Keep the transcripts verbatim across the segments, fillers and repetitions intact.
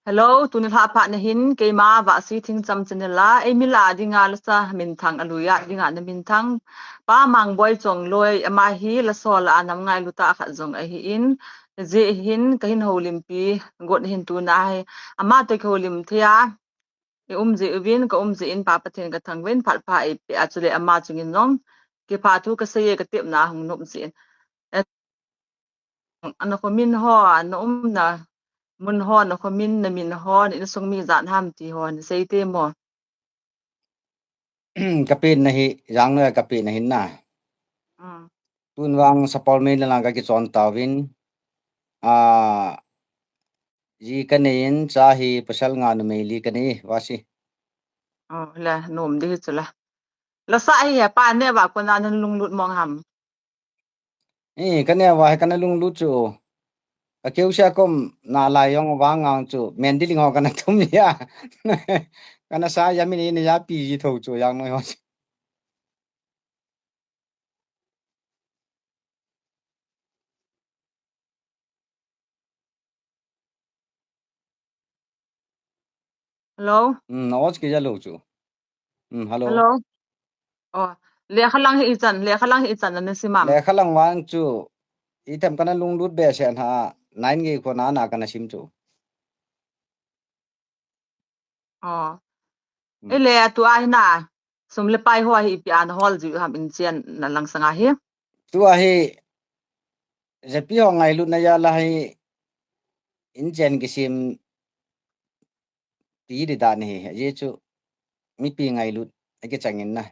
Hello, tuni lha pha na hin, keima Vahsi Thingcham channel a, ei mila dinga lasa minthang, aluia dinga na minthang. Pa Mangboi Chongloi, ama hi la sol a nam ngailut a khat jong ahi in, je hin ka hin holimpi, got hin tuna hi, ama te ka holim thei a, i um je uvin, ka um je in, Pa Pathen ka thang uvin, phat pha ei pe a chule ama chungin jong, kipha thu ka sei e ka tepna hung nop je in. Ana khomin ho, na umna mun ho, na khomin, na min ho, na insung mi ijat ham ti ho, na sei te mo. Ka pen na hi, jang noi ka pen na hin na. Mm. Tun vang Sapalmei le lang ka kichon tauvin. A, ji ka nei in, cha hi pasal nga numei li ka nei, Vahsi. Oh, le, nom di hi chu la. Lasa hi he pa ne va ko na nan lunglut mong ham. Eh, ka neo a hi ka na lunglut chu. Ka keu sia kom na lai jong vang ngang chu. Men di ling ho ka na thum ya. Ka na sa ya mi ni ya pi ji tho chu yang noi ho. Hello? Hmm, na och ki ja lo chu. Hmm, hello. Hello? Oh, lekha lang hi ichan, lekha lang hi ichan na sim am? Lekha lang vang chu, i them ka na lunglut be se na, nine gei ko na na ka na sim chu. Oh. Hmm. Ile tu a hi na, sum le pai ho hi ipi a na hol ji ham in chen na lang sanga hi. Tu a hi, japi ho ngailut na ya la hi, in chen ki sim ti di dan hi, aji chu mipi ngailut a kichang in na.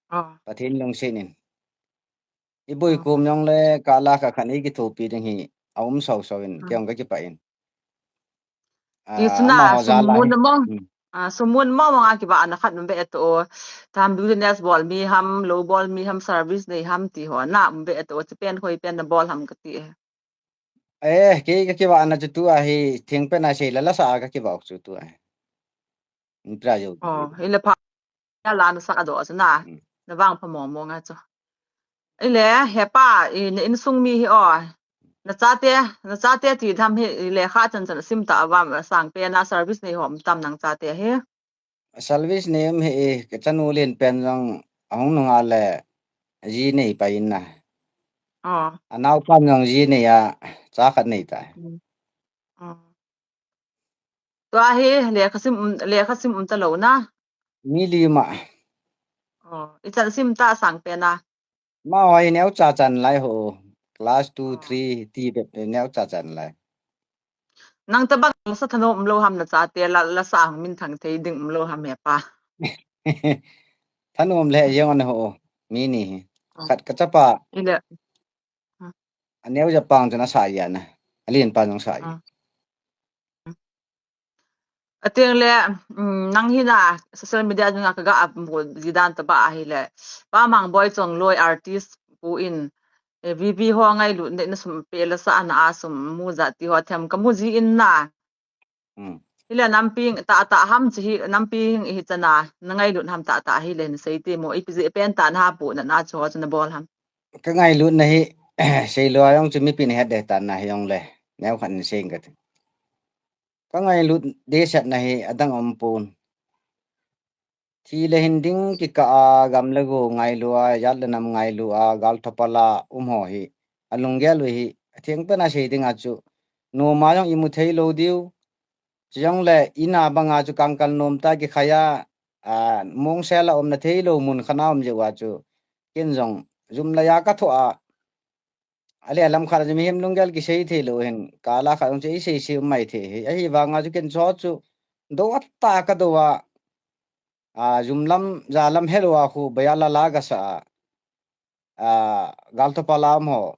Oh. Pathen lungset in. I boi kum jong le ka la ka khan i kithopi ding hi a um sau sau in, kei jong ka kipah in. I chuna sum mun mo, sum mun mo mo nga kiba na khat be to. Tham business bol mi ham, lo bol mi ham, service nei ham ti ho na um be to, chi pen khoi pen na bol ham ka ti. Eh, kei ka kiba na chu tu a hi thing pen a sei la la sa ka kiba chu tu a. Intra yo. Oh, ile pha ya la na sa do chu na. Hmm. Na vang pha mo mo nga chu. Ile he pa, i ne insung mi hi o. Na chate, na chate ti tham hi ile kha chan chan sim ta va sang pe na service nei hom tam nang chate hi. Service nei um hi ka chanu len pen jong ahung nunga le ji nei pa in na. Oh. Anau pan jong ji nei a cha khat nei ta. Hmm. Oh. Tua hi lekha sim um, lekha sim um ta lo na. Mi li ma. Oh, i chan sim ta sang pe na. Ma hoi neo cha chan lai ho. Class two, three ti be neo cha chan lai. Nang ta bang sa thanom um lo ham na chate la, la sa hung minthang thei ding um lo ham he pa. Thanom le jeng on ho. Mi ni hi. Oh. Khat ka chapa. Ile. Aneo ja pang chun asa ya na. Alin pa jong sa ya. Ah. Ateng le, um, nang hi na social media jong ka ga upload ji dan ta ba ahi le. Pa Mangboi Chongloi artist pu in, eh, V V ho ngailut na sum pe la sa na a sum mu ja ti ho them ka mu ji in na. Hmm. Hile nampi ta ta ham chi hi nampi hi chana na ngailut ham ta ta hile na sei te mo ipi je pen ta na pu na na cho chana bol ham. Ka ngailut na hi sei lo ayong chu mipi na het de ta na hi jong le neo khan sei ka ti. Ka ngailut de sat na hi adang um pun. Thi le hin ding kikah a gam le go ngailu a, jat le nam ngailu a, gal thopal a um ho hi. Alunggel u hi, atheng pen a sei ding a chu. Nom a jong imu thei lo diu. Chujong le in a bang a chu kangkal nom ta kikhai a, a, mongsel a umna thei lo mun khat a um jeh u a chu. Ken jong, jum lai a ka thoh a, Ale lam khat a chu mihem lunggel kisei thei lou hin, kal a khat jong chu i sei sei um mai thei hi. Ahivang a chu ken chu chu do a ta ka do a, a, jum lam, ja lam helou a khu, baya la la ka sa a, a, gal thopal a um ho.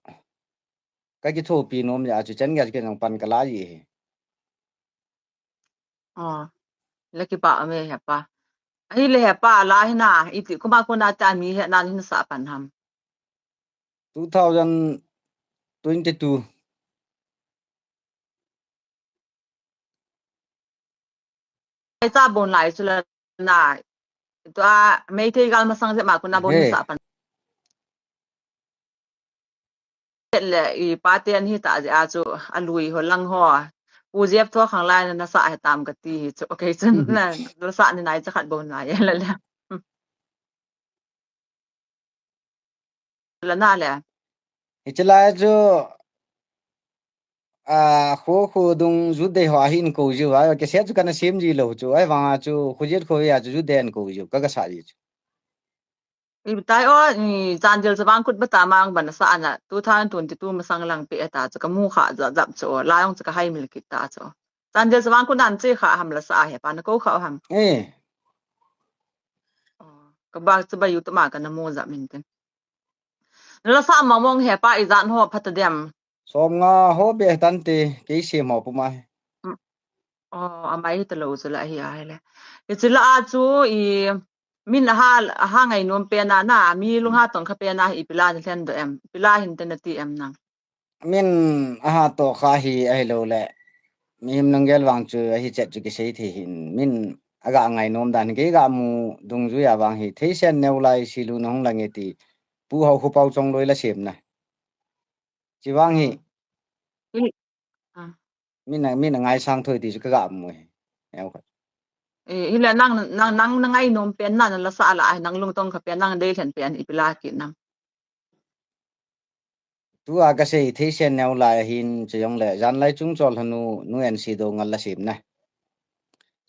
Ka kithopi nom jeh a chu chan gei a chu ken jong pan ka la ji hi. Oh, le kipa ame hepa. Ahile hepa la hina, iti kuma kuna ta mi he nan hin sa pan ham. Two thousand twenty-two. Ai cha bon lai chu la na. Tua Meitei gal masang jeh ma kuna bon sa pan. Le i pa ten hi ta jeh a chu a lui ho lang ho. Pu Jeff tho khang lai na sa he tam kati hi chu. Okay, chun na, la sa ni nai cha khat bo nai la le. Hmm. La na le. Hiche lai chu, a, khu khu dung Youth Day ho ahin ko jiu a, kei se chu kana sem ji lou chu, ahivang a chu, khu jet khu ya chu Youth Day an ko jiu, ka ka sa ji chu. I tai o, i Chandel Chavang Kut bata mang ban sa ana, two thousand twenty-two masang lang pe ta chu, ka mu kha jap jap chu, la jong chu ka hai mil kit ta chu. Chandel Chavang Kut nan che kha ham la sa he pa na ko kha ham. Eh. Oh, ka ba chu ba YouTube ma ka na mu jap min tin. La sa ma mong he pa i jan ho phat dem. Som nga ho be tan te, kei se mo pu ma he. Mm. Oh, amai ta lou chu la hi a he le. I chu la a chu i min a ha, a ha ngai nom pe na na, mi lung ha tong kha pe na ipi la ni hlen do em. Ipi la hin te na ti em nang. Min a ha to kha hi ahilou le. Mihem nang gel vang chu ahi chet chu kisei thei hin. Min a ga ngai nom dan kei ga mu dungjui a vang hi. Theisen neu lai si lu na hung lang e ti. Pu Hau Khu Pau Chong Loi la sem na. Chi vang hi. Mm. I, ah. Min a, min a ngai sang thoi ti chu ka ga mu hi. Neu kha. Eh, hi le nang, nang, nang na ngai nom pen na, na la sa la ai, nang lung tong kha pen, nang dei hlen pen, ipi la ki nang. Tua ka sei theisen neu lai ahin, che jong le, jan lai chung chol hanu, nu en si do ngal la sem na.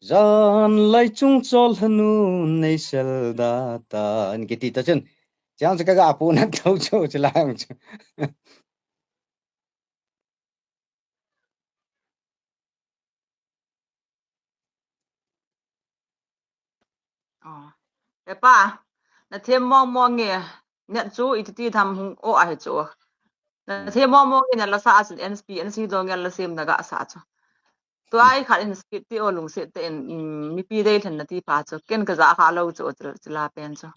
Jan lai chung chol hanu, nei sel da ta, an kiti ta chun. Chang se ka ga pu na tau chu, che la ang chu. Oh. E pa, na them mong mong nge, net chu i ti ti tham hung o a he chu. Na, hmm, them mong mong nge na la sa a sin N S P, N S P dong nge la sem na ga sa chu. Tua i khat in skit ti o lungset te in, mm, mipi dei thlen na ti pa chu. Ken ka ja kha lou chu, chu, chu la pen chu.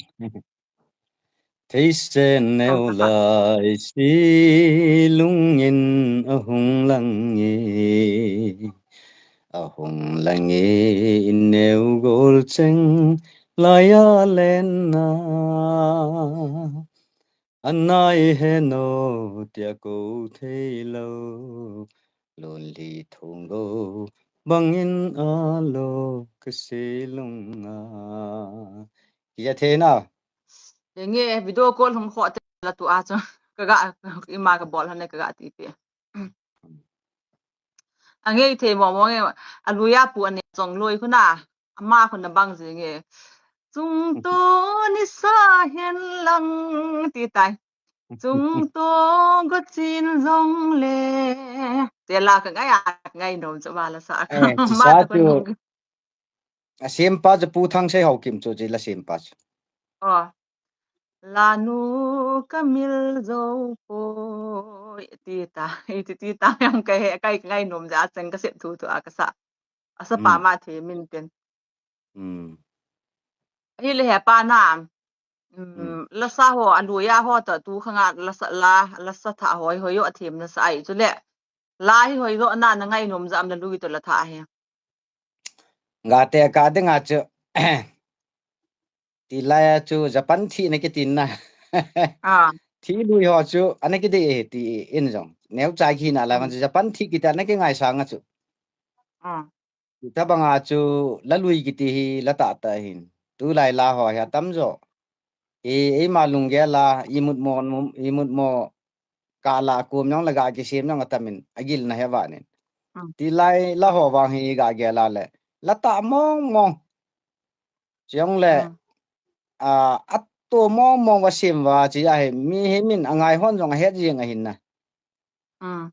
Theisen neu lai si lungin ahung lang e, ahung lang e, in neu gol cheng lai a len na. Anai he no tia ko thei lou, lonely thong go, bangin a lo ka se lung a. Kija thei na. Nge video call hung kho te la tu a chu. Ka ga, ima ka bol hane ka ga ti pe. A ngei thei mo mo nge, a lui a pu a ne chong lui khu na, ama khu na bang ji nge. Chung to ni sa hen lang ti tai. Chung to go chin jong le. Te la ka ngai a ngai nom chu ba la sa. Eh, chi ma sa ta chu. A sem pa chu Pu Thangsei Haokip chu chi la sem pa chu. Oh. Lanu ka mil zo poi. Ti ta, i ti, ti ta yang ka he, ka ngai nom ja chang ka sep thu thu a ka sa. A sa pa, mm, ma the min ten. Mm. Hi le he pa na. Mm, mm, la sa ho, a lui a ho ta tu khang a la sa, la, la sa tha hoi hoi yo a them na sa ai chu le. La hi hoi zo na na ngai nom ja am la lui to la tha he. Nga te ka ding a chu. Ti lai a chu Japan thi na kitin na. Ah. Thi lui ho chu, ana kidei e ti in jong. Neu chai khi na la, mm, man chu Japan thi kita na kingai sang a chu. Ah. Ti ta bang a chu la lui kiti hi la ta ta hin. Tu lai la ho hi a tam jo. E, eima lunggel a, imut mo, imut mo, ka la kum jong la ga kisem jong a tam in, a gil na he va nin. Mm. Ti lai la ho vang hi ga gel a le. La ta mong mong. Chong le, mm, a, a to mong mong va sem va chi a he, mihem in a ngai hon jong a het jing a hin na. Mm.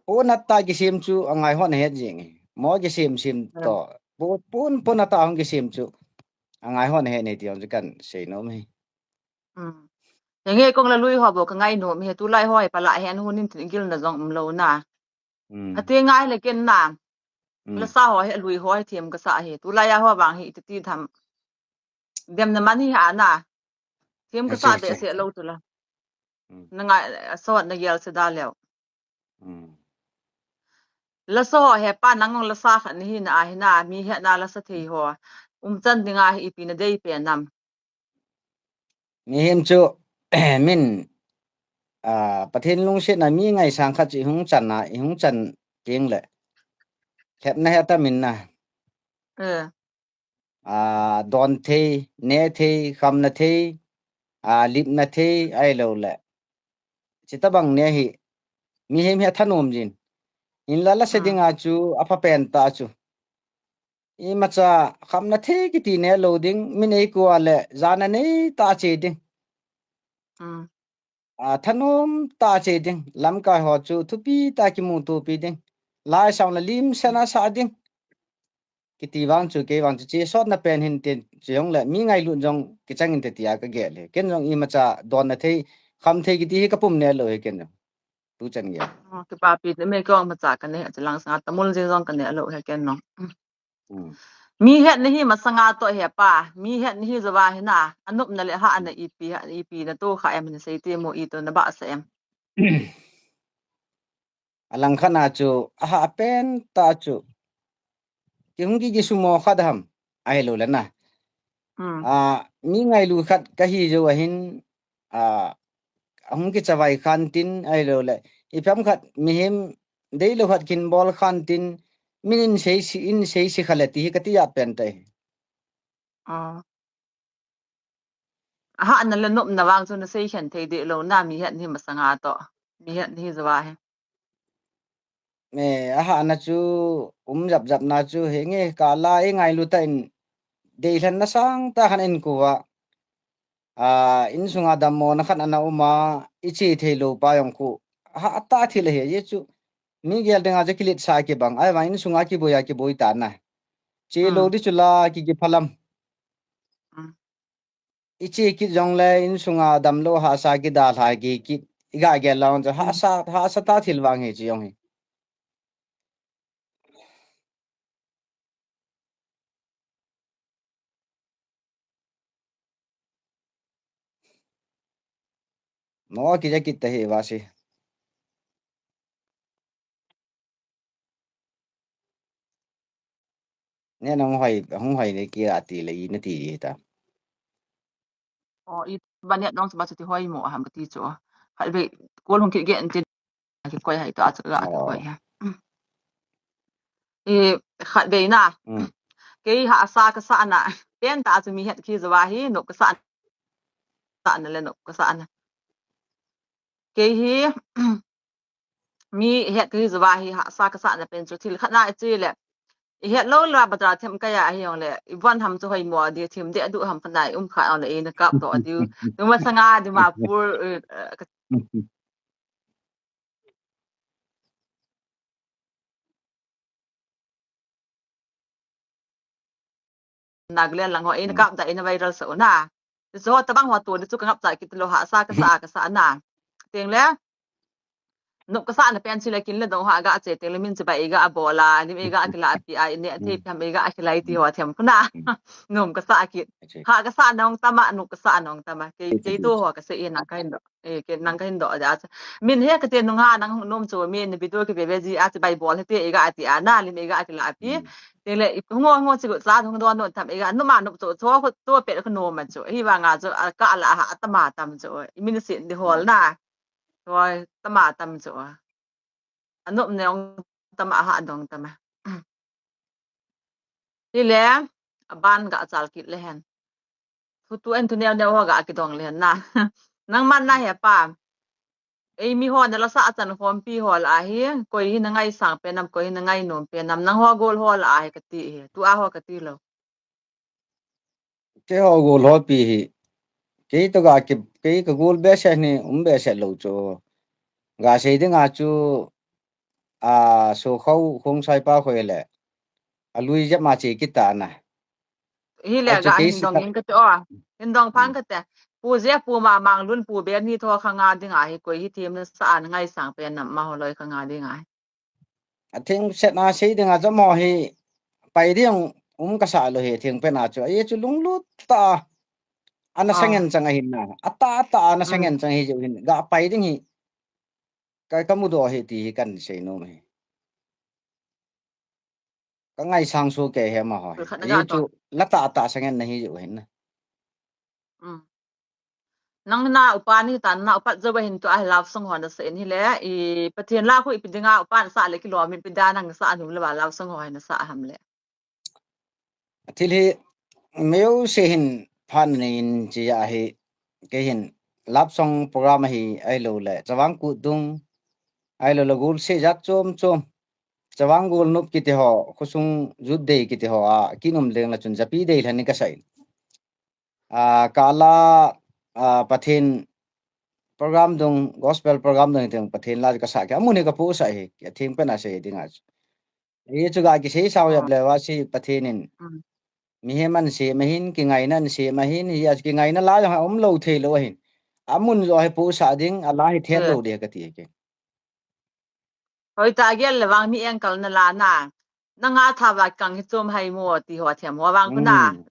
Pon a ta kisem chu a ngai hon a het jing e. Mo kisem sem, mm, to. Pon, pon, pon a ta hong kisem chu a ngai hon a het nei ti hong chu kan sei nom e. Mm. Nge kong la lui ho bo ka ngai nom e. Tu lai ho he pa la hen hun in tin gil na jong um lo na. Mm. A ti ngai le ken na. Mm. La sa ho he lui ho he them ka sa he. Tu lai a ho vang hi ti ti tham. Dem na man hi ha na. Them ka sa de se lo tu la. Mm. Na ngai a sot na gel se da leo. Mm. La sa ho he pa nang la sa kha ni hi na a hi na mi he na la sa thei ho. Um chan ding a hi ipi na dei pe nam. Mihem chu, min, a, Pathen lungsetna mi ngaisang khat chu i hung chan a, i hung chan teng le. Lhepna hi atamin na. Eh. A, don thei, ne thei, khamna thei, a, lipna thei, ahilou le. Chuti bang ne hi, mihem hi athanom jin. Hinla lasa dinga chu, aphapen tah chu. Imacha khamna thei kiti ne lou ding, min eikou le, jana nei tah che ding. Mm. A, thanom tah che ding, lamkai ho chu thupi tah kimutopi ding. Lai sang le limsena sa ding. Kiti vang chu, kei vang chu, chesotna pen hin tin, chujongle, mi ngailut jong kichang inte tia kagel e. Ken jong imacha donna thei, kham thei kiti hi kapum ne lou hi ken jong. Tuchan gei. Oh, kipapi te me kong macha kane, chulang sanga tamul jing jong kane lou hi ken jong. Mm. Mi hetna hi masanga toh he pa, mi hetna hi jouva hi na, anopna le hahna ipi, ipi natoh kha em, nasei temo, ito nabahsah em. Alang khat na chu, ahahpen tah chu. Kihung kikisumo khat ham, ahilou le na. Mm. A, mi ngailu khat kahi jou ahin, a, ahung kichavai khan tin, ahilou le. Ipi ham khat, mihem deilou khat kin bol khan tin, min in sei si, in sei si kha le ti hi kati a pen tai. Ah. Ahahna le nopna vang chu nasei khen thei deh lou na, mi hetna hi masanga toh. Mi hetna hi jouva hi. Me, ahahna chu um japjapna chu henge, kala ingailu tah in deilhenna sangtah khat in kuva. A, insunga dammona khat ana uma, iche theilou pa jong khu. Hah tah thil ahi, ajeh chu. Mi gel dinga chu kiletsah kibang, ahivang insunga kiboi a kiboi ta na. Che lou di chu la ki, kiphalam. Mm. Iche kit jongle insunga damlou hahsa kidalha kikit. Iga gel lou chu hahsa, hahsa tah thil vang hi chu jong hi. Mo kija kit ta hi vasi. Ne nang hoi, hung hoi le kila ti le ina ti ta. Oh, iba net nong saba chuti hoi mo ham kati chu. Khatvei, kol hung kit gen tin. Kikoi hai to a chu ga kikoi ha. I khatvei na. Mm. Kei hahsa kasah na. Pen tah chu mi het khi jouva hi nop kasah na le nop kasah na. Kei hi mi het khi jouva hi hahsa kasah na pen chu thil khat na iche le. Ihet lou la bazar them kaiya ahi jongle. Ivon ham chu hoi mo di them de du ham khat na um kha jongle ina kap to di. Numa sanga Dimapur, eh, Nagaland lang ho, ina kap da, ina viral sa u na. Chu ho tabang ho tu, chu ka ngap cha kit lou hahsa kasah, kasah na. Teng le, nop kasah na pen chu le kin le dong ha ga che, teng le min chu ba iga bol a, lim iga kila pi a, ine thei piam iga kilai ti ho them khu na. Nop kasah kit. Hah kasah nong tama, nop kasah nong tama. Kei, kei tu ho kasei nang kahin do. Eh, ke nang kahin do ja. Min he kati nunga nang nom chu min video kive ve ji a chi bai bol hite iga ati a na lim iga kila pi. Teng le ngo ngo chi gu cha hung don don tham iga numa nop chu chu khu tu pe khu nom chu. Hi vanga chu ka la ha tama tam chu. Min sin di hol na. Hoi tama tam chu. Anop ne ong tama ha dong tama. Hile, aban ga chal kit le hen. Thu tu en thu neo neo ho ga kidong le hen na. Nangman na he pa. Ei mi ho na la sa achan khompi ho la hi, koi hi na ngaisang pen nam, koi hi na ngainom pen nam, nang ho gol ho la hi kati hi. Tu a ho kati lou. Kei ho gol ho pi hi. Kei to ga ki, kei ka gol behseh ni, um behseh lou chu. Ga sei dinga chu, a, so khau khong sai pa khoi le. A lui jep ma che kit ta na. Hile ga hin dong hin kate o. Hin dong phan kate. Pu je pu ma mang lun pu be ni tho khanga dinga hi koi hi them na sa an ngaisang pen nam ma ho loi khanga dinga hi. A thingpet na sei dinga chu mo hi pai ding um kasa lou hi thingpet na chu. Ei chu lunglut ta. Ana sangen chang ahin na. Ata ta ana sangen chang hi jeu hin. Ga pai ding hi. Ka, ka mudoh hi ti hi kan sei nom hi. Ka ngaisang su ke he ma ho hi. Ei chu la ta ta sangen na hi jeu hin na. Nang na upa ni ta na upat jo ba hin tua love song ho nasa in hile, i Pathen la khu ipi dinga upa nasa le kilom in ipi da nang sa anum le ba love song ho nasa ham le. Thil hi meu se hin phan nei in chi ahi, kei hin love song program hi ahilou le Chavang Kut dung, ahilou le gol se jat chom chom, Chavang gol nop kiti ho, khosung jut dei kiti ho a, kinum leng la chun japi dei lhan ni ka sa in. A, kala, a, Pathen program dung, gospel program dung, teng Pathen la ka sa ke, amun hi ka pu sa hi, thing pen a se ding a. Ye chu ga kisei sao yap le va si Pathen in. Mm. Mihem an se ma hin, kingaina an se ma hin, hi a kingaina la jong um lou thei lou hin. Amun jo hi pu sa ding, a la hi thet lou de ka ti ke. Hoi ta gel le vang mi eng kal na la na. Na nga tha va kang hi chom hai mo ti ho thiam ho vang khu na. Mm.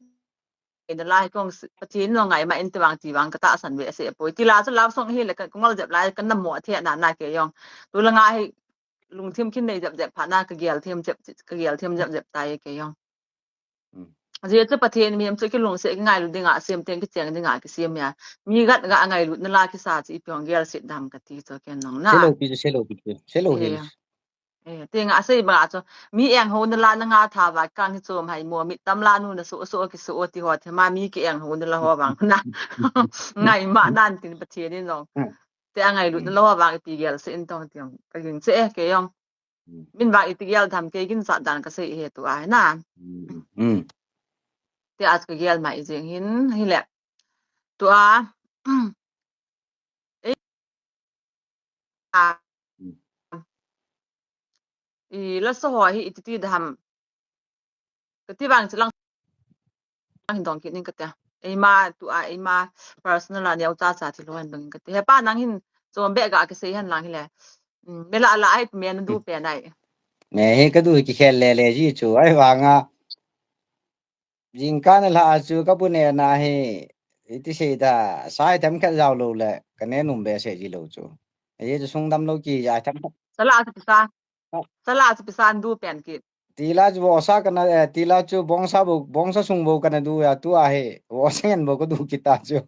Ina la hi kong Pathen no ngai ma in ti vang ti vang ka ta san ve se poi. Ti la chu love song hi le ka ngol jep lai ka na mo thia na na ke jong. Tu la nga hi lungthim khin nei jep jep pha na ka gel thim jep, ka gel thim jep jep ta ye ke jong. Mm. Ajeh chu Pathen mihem chu kilungset kingailut dinga sem teng kicheng dinga kisem ya. Mi gat ga ngailut na la kisa chu ipi hong gel set dam ka ti chu ken nong na. Se lou pi chu, se lou pi chu, se lou hi. Eh, tenga sei ba chu mi eng ho na la na nga tha va kang hi chom hai mo mi tam la nu na so so ki so ti ho the ma mi ki eng ho na la ho vang na. Ngai ma nan tin Pathen in nong. Mm. Te a ngailut na la ho vang ipi gel se in tong tiang ka ging che eh ke jong. Mm. Min vang iti gel tham ke gin sa dan ka sei he tu a na. Mm. Te a ka gel ma i jeng hin hi le. Tu a. Eh. A. Mm. I la so ho hi iti ti dam. Ka ti vang chilang hin dong kit ning ka tia. Eima tu a, eima personal a neo cha cha ti lo hin dong ka tia. He pa nang hin chom be ga ka sei hen lang hi le. Mm, me la la ai me na du pe nai. Me he ka du ki khel le le ji chu ai vang a. Jingkah na la chu ka bu ne na hi iti sei ta sai tham khat jao lo le ka ne num be se ji lo chu. Ai chu sung dam lo ki ja tham. Sala chu pisa. Sala chu pisa an du pen kit. Tila chu vosa kana, eh, tila chu bongsa bo, bongsa sung bo kana du ya tu a he. Vosa ngen bo ka du kita chu.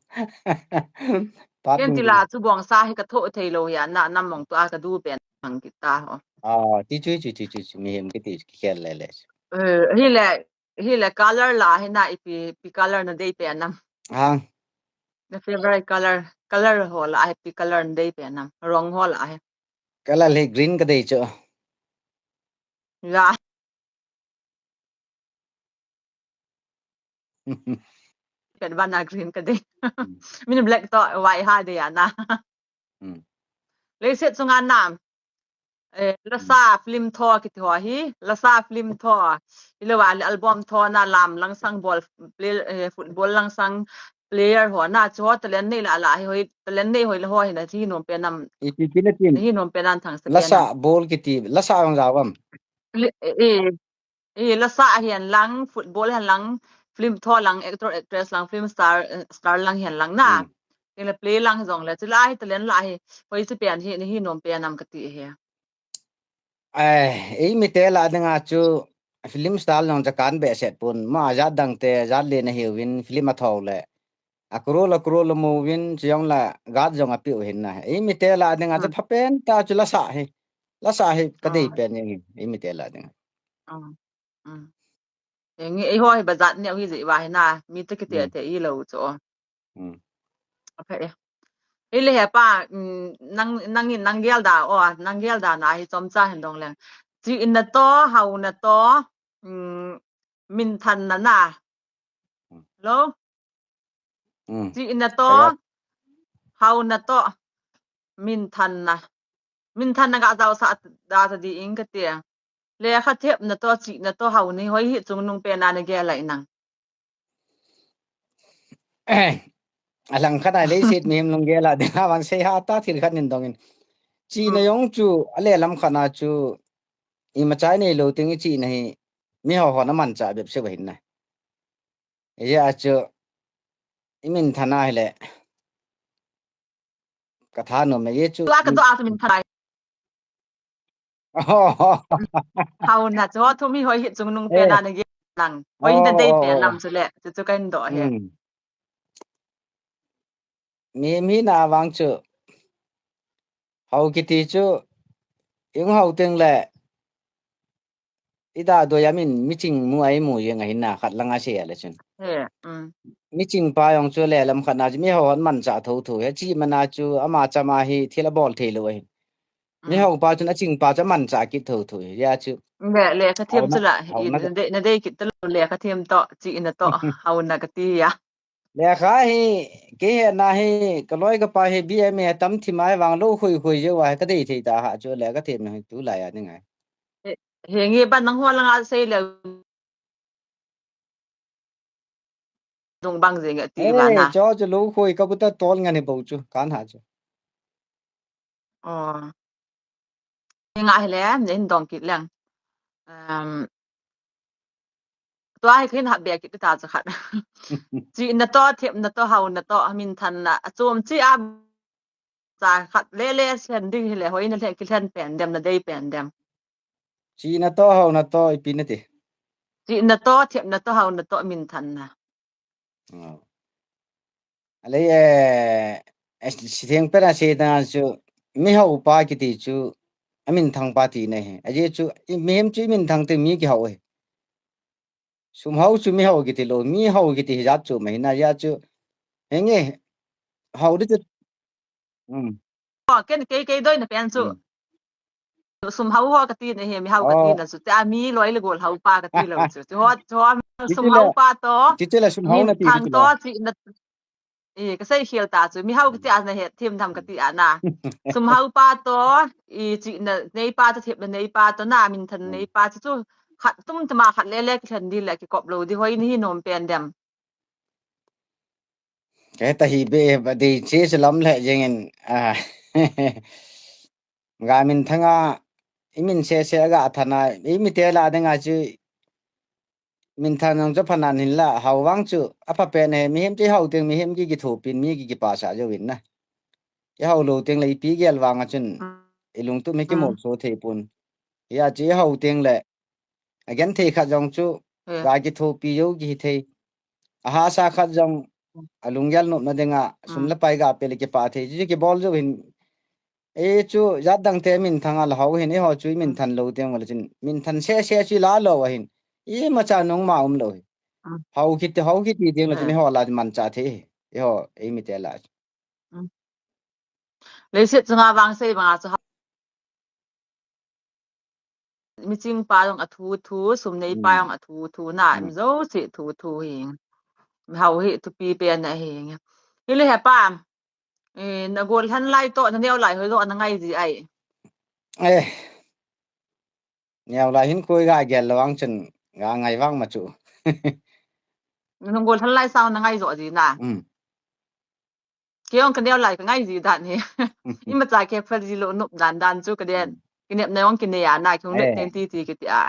Ken tila chu bongsa he ka tho thei lo ya na nam mong tu a ka du pen mang kita ho. Ah, ti chu, chu, chu, chu, chu, mi hem kiti ki khel le le. Eh, hi le, hi le color la hi na ipi, pi color na dei pen nam. Ha. Na favorite color, color ho la ipi color na dei pen nam. Rong ho la hi. Color hi green ka dei chu. Ya. Pen vana green ka dei. Mm. Min black to white ha dei ana. Mm. Leiset chunga nam. Eh, lasa film tho kiti ho hi, lasa film tho. Ilo wa le album tho na lam langsang ball player, eh, football langsang player ho na chu ho talent nei la la hi hoi talent nei hoi la ho hi na thi nom pe nam. Ipi pi na tin. Hi nom pe nan thang sa. Lasa ball kiti, lasa ang jawam. Eh, eh, lasa hian lang, football hian lang, film tho lang, actor actress lang, film star, eh, star lang hian lang na. Mm. Ila play lang jong le, chila hi talent la hi, hoi chu pian hi, ni hi nom pian nam ka ti hi. Eh, ei mi te la dinga chu film star lang cha kan be set pun, ma jat dang te, jat le na hiu win film a tho le. A crore, a crore la mu vin, chu jong la, gat jong a piu hin na. Ei mi te la dinga chu pha pen ta chu lasa hi. Lasa hi ka dei pen jeng hi, ei mi te la dinga. Eng ei ho hi ba jat neo hi jeh va hi na, mi te kiti te i lo chu. Apha e. Ei le he pa, nang, nang in nang gel da o, nang gel da na hi chomcha hin dong leng. Chi in na to, hau na to, min than na na. Lo. Chi in na to, hau na to, min than na. Min than na ga jao sa da ta di ing ka tia. Le kha thep na to, chi na to, hau ni hoi hi chung nung pe na na ge lai nang. A lang khat a leiset mihem lung ge la de na van sei ha ta thil khat nin dong in. Chi na jong chu, a le lam khat na chu, i ma chai nei lo ting i chi na hi, mi ho ho na man cha bep se ba hin na. Ye a chu, i min than a hi le. Ka tha nom e ye chu. Tua ka to a min than a. Hau na chu, thu mi hoi hi chung nung pe na na ye nang. Hoi na dei pe nam chu le, chu chu ka in do he. mi, mi na vang chu. Hao kiti chu, i hao teng le, i da do ya min, miching mu a i mu jeng ahin na, khat lang a sei a le chun. He, um. Miching pa jong chu le lam khat na chu, mi hao hon mancha tho tho, he chi mana chu, ama chama hi, thil a bol thei lou ahin. Mi hao pa chun a ching pa chu a mancha kit tho tho, ya chu. Le, le, ka thiam chu la, na dei, na dei kit ta lou, le, ka thiam to, chi na to, hao na ka ti ya. Lekha hi, kei he na hi, ka loi ka pa hi, B M A tam thim a vang lou khui khui jeh a, ka dei thei ta ha chu, le ka thim na hi, tu lai a ni ngai. He, he nge ba nang ho lang a sei le. Dung bang jeng a ti ba na. Cho chu lou khui ka bu ta tol ngan hi bo chu, kan ha chu. Oh. Nga hi le, ne hin dong kit leng. Um, tua hi khin hap be kit ta cha khat. Chi na to, thiam na to, hao na to, min than na. A chom chi a cha khat le le sen ding hi le, hoi na le ki len pen dem na dei pen dem. Chi na to, hao na to, i pi na ti. Chi na to, thiam na to, hao na to, min than na. Oh. A le, eh, eh, si theng pe na sei ta chu, mi hao pa kiti chu, a min thang pa ti na he. A je chu, i mi hem chu i min thang te mi ki hao he. Sum hao chu mi hao kiti lou, mi hao kiti hi jat chu ma hi na ya chu. He nge, hao di chu. Um. Oh, ken kei, kei doi na pen chu. Um. Sum hao ho ka ti na he, mi hao ka ti na chu. Te a mi loi le gol hao pa ka ti lou chu. Chu ho, chu ho, sum hao pa to. Chi chi la sum hao na ti thang to, chi na. E, ka sei khel ta chu. Mi hao ka ti a na he, thim tham ka ti a na. Sum hao pa to, i chi na, nei pa to, thim na nei pa to na, min than nei pa chu chu. Khat tum tama khat le le ki than di le ki kop lou di hoi ni hi nom pen dem. Kei ta hi be, ba dei che se lam le jeng in, a. Ga min thang a, i min se se ga than a, i mi te la ding a chu, min than nang chu phanan hin la, hao vang chu, a pha pen he, mi hem chu hao teng, mi hem ki ki thopin, mi ki ki pa sa jo win na. I hao lou teng le i pi gel vang a chun, i lungtum hi ki mol so thei pun. Ya chu i hao teng le, a gen thei khat jong chu, ga ki thopi jo ki hi thei. A ha sa khat jong, a lunggel nop na ding a, sum le pai ga pe le ki pa thei. Chu ki bol jo hin, e chu, jat dang te min thang a la hao hin, e ho chu min than lou teng wala chun, min than se se chu la lou a hin. I ma cha nung ma um lou hi. Hao kiti, hao kiti teng la chun, e ho la man cha thei. E ho, e mi te la. Leiset chunga vang sei banga chu miching pa jong a thu thu, sum nei pa jong a thu thu na, mi jo si thu thu hi. Mi hao hi thupi pen a hi. Hi le he pa, eh, na gol hlan lai to, na neo lai hoi to, na ngai ji ai. Eh. Neo lai hin koi ga gel lo ang chun ga ngai vang ma chu. Na gol hlan lai sao na ngai jo ji na. Kei jong ka neo lai ka ngai ji dan hi. Ima cha ke pha ji lou nop dan dan chu ka den. Ki nep na jong ki nei a na ki hung nep teng ti ti ki ti a.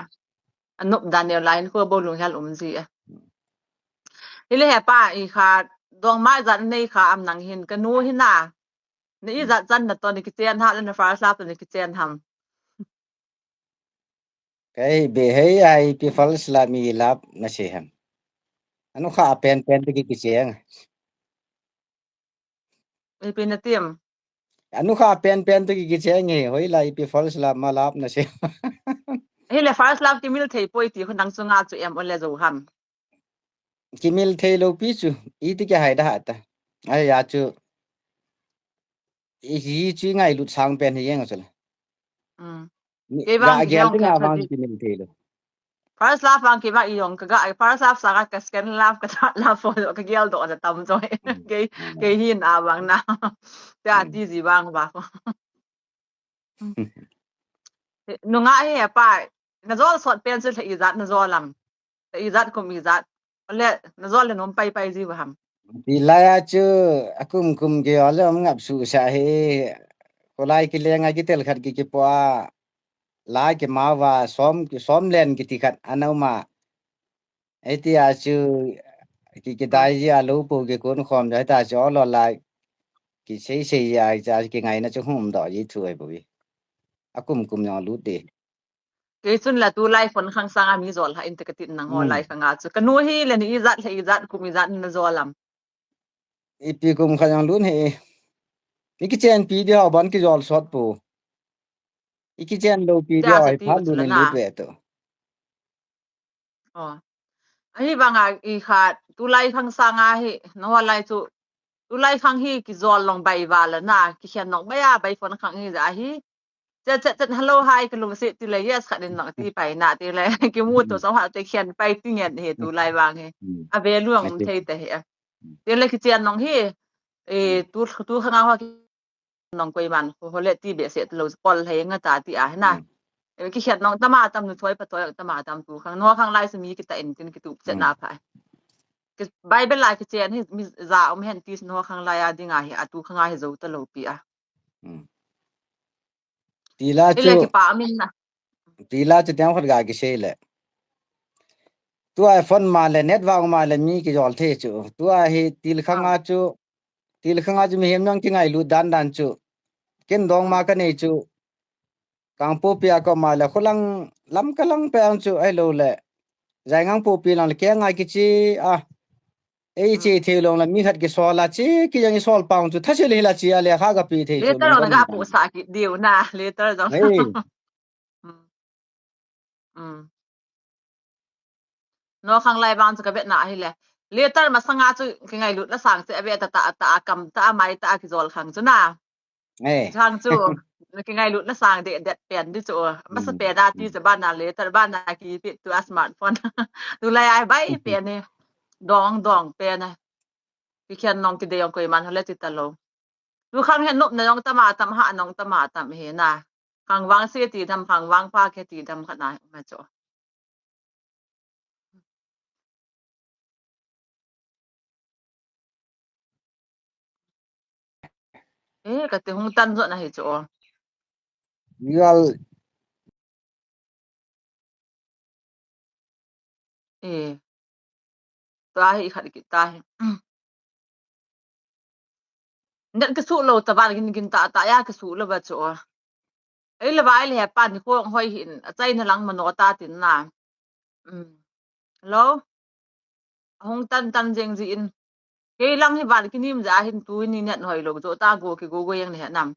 A nop dan neo lai hin kho bou lunghel um ji a. Hi le he pa i kha dong mai jat nei kha am nang hin ka nu hi na. Na i jat chan na to ni ki chen ha le na first love to ni ki chen ham. Kei be hei a ipi first love mi love na sei ham. Anu kha pen pen te ki ki cheng. Ipi na tim. Anu kha pen pen te ki ki cheng he hoi la ipi first love ma love na sei. Hi le first love ki mil thei poi ti khu nang chunga chu em o le jo ham. Ki mil thei lou pi chu, i ti ki hai da ha ta. Ai ya chu. I hi chu ngai lut sang pen hi jeng chu la. Kei vang ga gel ding a vang ki mil thei lou. First love vang kei vang i jong ka ga, first love sang a ka second love ka third love fo ka gel do na tam jo. Kei, kei hin a vang na. Tia ti ji vang ba. Nunga hi he pa, na jol sot pen chu le i jat na jol am. Le i jat kum i jat. Le na jol le nom pai pai ji ba ham. Ti lai a chu a kum kum ki jol le om ngap su sa hi. Ko lai ki le nga ki tel khat ki ki po a. Lai ki ma va som ki som len ki ti khat a nau ma. Ei ti a chu ki ki dai ji a lou pu ki kun khom dai ta chu lo lai. Ki sei sei ji a cha ki ngai na chu hum do ji thu ai bu. A kum kum jong lut de. Kei chun la tu lai phone khang sang a mi jol ha in te ka tin nang ho lai khang a chu. Ka nu hi le ni i jat le i jat kum i jat na jol am. ipi kum khat jong lun hi. Ikichenpi di ho ban kijol sot pu. Ikichen lou pi di ho hi phat lun in lut ve tu. Ahi vanga i khat tulai khang sanga hi, nangho lai chu, tulai khang hi kijol long bai val a na, kikhen long bai a, bai phone khang hi ja hi. Chet, chet, chet, hello, hi, kalungset, ti le, yes, khat in nang ti pai na, ti le, kimu to, so ha, te khen pai, ti ngen hi, tulai vang hi. A value ang um thei te hi. Ti le, kichen long hi, e, tu, tu khang a ho, nong koiman, ho, ho le ti behseh lou, pol hei nga ta ti a, na. E, kikhen nong tama tam nu thoi pa thoi tama tam tu khang, nangho khang lai simi kita in tin kitu chet na pha. Ki Bible lai kichen hi, mi ja um hen ti nangho khang lai a dinga hi, a tu khang a hi jou ta lou pi a. Ti la chu. Ti la chu tiang khat ga kisei le. Tua phone ma le, net vang ma le, mi kijol thei chu. Tua hi til khang a chu. Til khang a chu mihem nang kingailut dan dan chu. Ken dong ma kanei chu. Kangpokpi a koma le, kholang lam kalang pe ang chu, ahilou le. Jaingang Pokpi lang le, kei ngai kichi a. Ei che thei long le, mi khat kisol a, che kijang isol pang chu, thasil hila chi a le, kha kapi thei chu. Letter on ga pu sa ki diu na, letter jong. Nangho khang lai vang chu ka vet na hi le. Letter masanga chu kingailut la sang che a ve ta ta ta a kam ta a mai ta a kijol khang chu na. Chang chu, na kingailut na sang de det pen di chu. Masa pen a ti chu bana letter bana kipe tu a smartphone. Tulai a bai pen ni. Dong dong pen a. Kikhen nong kidei jong koiman ho le ti ta lou. Tu khang hi nopna jong tama tam, ha nong tama tam hi na. Khang vang se ti tham, khang vang pha ke ti tham khat na ma chu. E, kati hung tan jot na hi chu. Gal. E. Tua hi khat kit ta hi. Net kisuh lou ta van gin gin ta ta ya kisuh lou va chu. Ei le va ei le he pa ni khong hoi hin, achaina lang mano ta tin na. Hello? Ahung tan tan jeng ji in. Kei lang hi van kinim ja hin tu ni net hoi lou jo ta go ki go go jeng le he nam.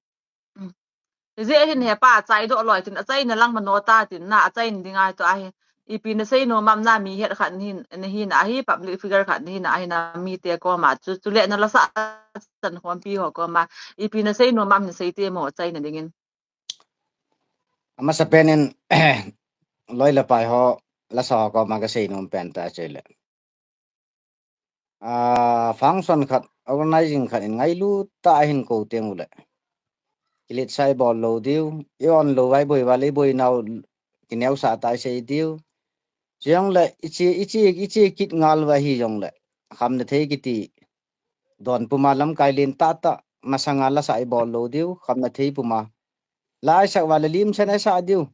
Hijeh hin he pa chai doh loi tin, achaina lang mano ta tin na, achaina dinga to ahi. Ipi na sei nom am na mi het khat nahin, nahin ahi, public figure khat nahin ahi na mite koma. Chu, chule na la sa chan khompi ho koma. Ipi na sei nom am na sei te mo achaina dingin. Amasa pen in loi le pai ho, lasa ho koma ka sei nom pen ta chule. A, function khat, organizing khat in ngailut ta ahin kou teng ule. Kilet sa ibol lou diu, i on lou vai boi va le boi nau kineu sa ta sei diu. Chujong le, ichi, ichi, ichi kit ngal va hi jong le. Khamna thei kiti. Don puma lamkai len ta ta, masanga lasa ibol lou diu, khamna thei puma. Lai sak va le lim sen ai sa diu.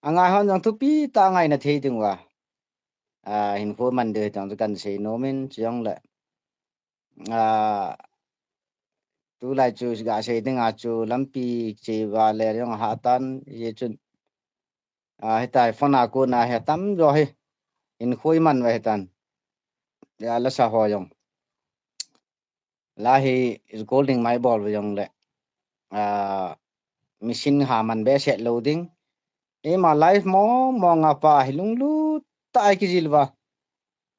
Angai hon jong thupi ta ngaina thei ding va. A, hinkho man ding tang chu kan sei nom in chujong le. A, tulai chu ga sei ding a chu lampi che va le jong ha tan ye chun. A, hitai phone a kona he tam jo hi. Hinkho iman va he tan. Ya lasa ho jong. La hi recording mai bol ve jong le. A, machine ha man behseh lou ding. Ima live mo, mo nga pa hi lunglut ta ai kijil va.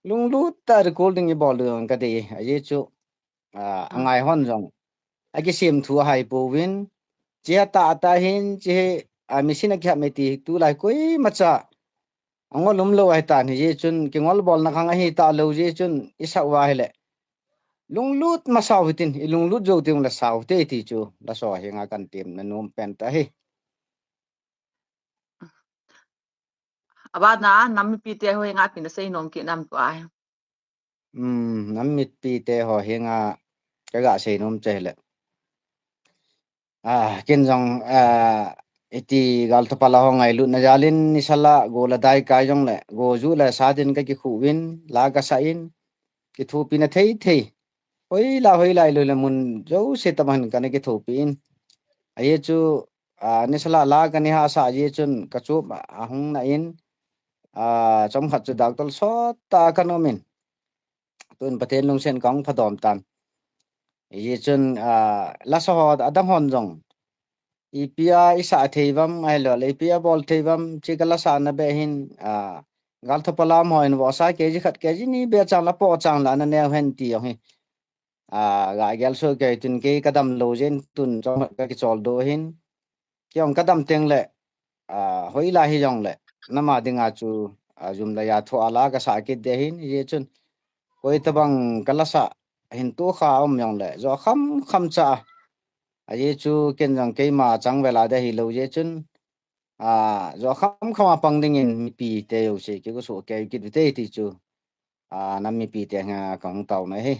Lunglut ta recording ibol ding ka dei. Ajeh chu, a, angai hon jong. Akisem thu ahai pouvin. Che ta ta hin, che, a, machine akihap me ti tulai koimacha. Angol um lou ahi tan hi jeh chun, kingol bolna khang ahi ta lou jeh chun, i sau va hi le. Lunglut ma sau hitin, i lunglut jou teng le sau te ti chu, laso hi nga kan tem na nom pen ta hi. Abana, nam mipi te ho hi nga pi na sei nom ki nam tua hi. Um, nam mipi te ho hi nga ka ga sei nom che le. A, kin jong, a, iti gal thupha la ho ngailutna jal in nisa la go la dai kai jong le, go ju le sa din ka kikhu vin, la ka sa in, kithopi na thei thei. Hoi la, hoi lai lou le mun jouse taman ka na kithopi in. Ajeh chu, a, nisa la la ka ni ha sa jeh chun ka chup ahung na in, a, chomkhat chu doctor sot ta ka nom in. Tun Pathen lungsen kong phadom tan. Hijeh chun, ah, lasa ho adang hon jong, ipi a isah thei uvam, ahilouleh ipi a bol thei uvam, chu ka lasahna beh hin, ah, Galthopa Lam ho in vohsa kg khat kg ni beh chang la po chang la ana neo hen ti jong hi. Ah, ga gel so kei tun kei ka dam lou jeh in tun chomkhat ka kichol doh hin. Kei jong ka dam teng le, ah, hoilai hijongle, nama dinga chu, ah, jum le ja thoh a la ka sah kit ding ahin, hijeh chun, koi tabang ka lasah hin tukha um jongle, jo kham kham cha a. Ajeh chu ken jong keima chang vel a ding hilou jeh chun, ah, jo kham kham a pang dingin mipi te jouse kei ko so kei kit u te ti chu, ah, nam mipi te nga ka hung taona ahi.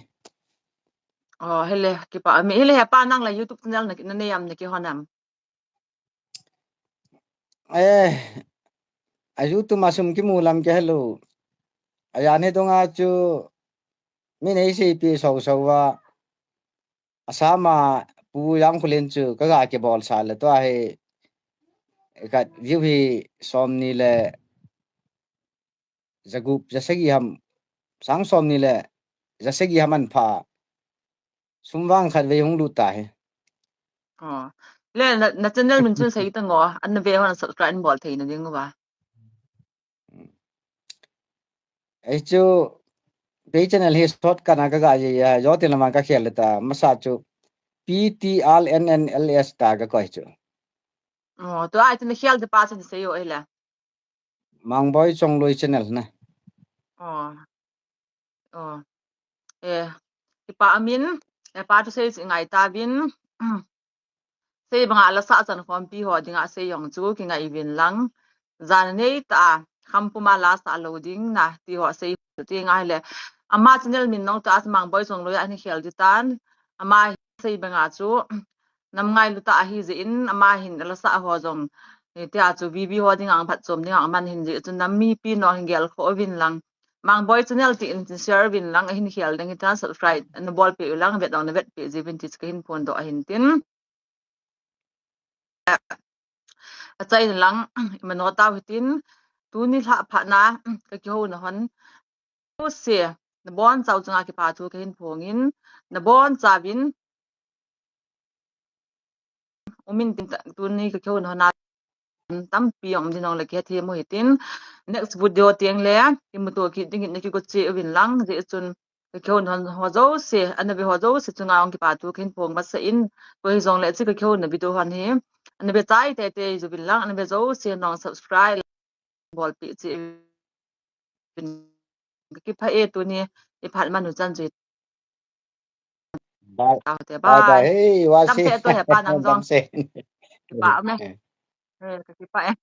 Oh, hele, kipa, mi hele hepa nang la YouTube channel na, na nei am na kihon am? Eh, a YouTube a sum kimu lam kihelou. Ajan hi dunga chu mi nei seipi so so a, Assam a Pu Jangkholen chu ka ga kibol sa le tua hi ka view hi som ni le jagup jasagi ham, sang som ni le jasagi ham an pha. Sum vang khat vei hung lut ta hi. Oh. Le na, na channel min chun sei ta ngo, an na ve hon subscribe an bol thei na ding uva. Ei chu, kei channel hi short kana ka ga ji ya, jo tin lama ka khel le ta, masa chu P T R N N L S ta ka koi chu. Oh, tua ai chu na khel te pa chu sei o ei le. Mangboi Chongloi channel na. Oh. Oh. Eh, kipa amin, eh, pa thu sei chi ngai ta vin. Sei banga lasa chan khompi ho dinga sei jong chu kingai vin lang. Jan nei ta, kham puma lasa lou ding na, ti ho sei ti ngai le. Ama channel min nong ta Mangboi Chongloi a hin khel di tan. Ama sei banga chu, nam ngailu ta ahi jeh in, ama hin lasa ho jong, eh, tia chu V V ho dinga phatchom dinga man hin jeh chun nam mipi nong hin gel kho vin lang. Mangboi channel ti in share vin lang, ahin khel ding hitan subscribe na bol pe u lang, vet dong na vet pe ji vin ti chu ka hin phondoh ahin tin. Achai lang, ima no tau hitin, tuni lha pha na, ka kihou na hon. Tu se, na bon chau chunga kipa thu ka hin phong in, na bon cha vin, umin tin ta, tuni ka kihou na hon a, tampi um din ong le kihe thi mu hitin. Next video tiang le, kimuto kit ding in na kiko che uvin lang, jeh chun ka kihou na hon ho jouse, ana ve ho jouse chunga ong kipa thu ka hin phong masa in, ko hi jong le chi ka kihou na video hon hi, ana ve chai te te ju vin lang, ana ve jouse nong subscribe, bol pi chi vin. Ka kipah e tuni, i phat man u chan jui. Bye. Tau te, bye bye. Bye. Hey, wa Tam si. Pe to he pa nang Tam jong. Se. Kipa me. Eh. Eh, ka kipah e.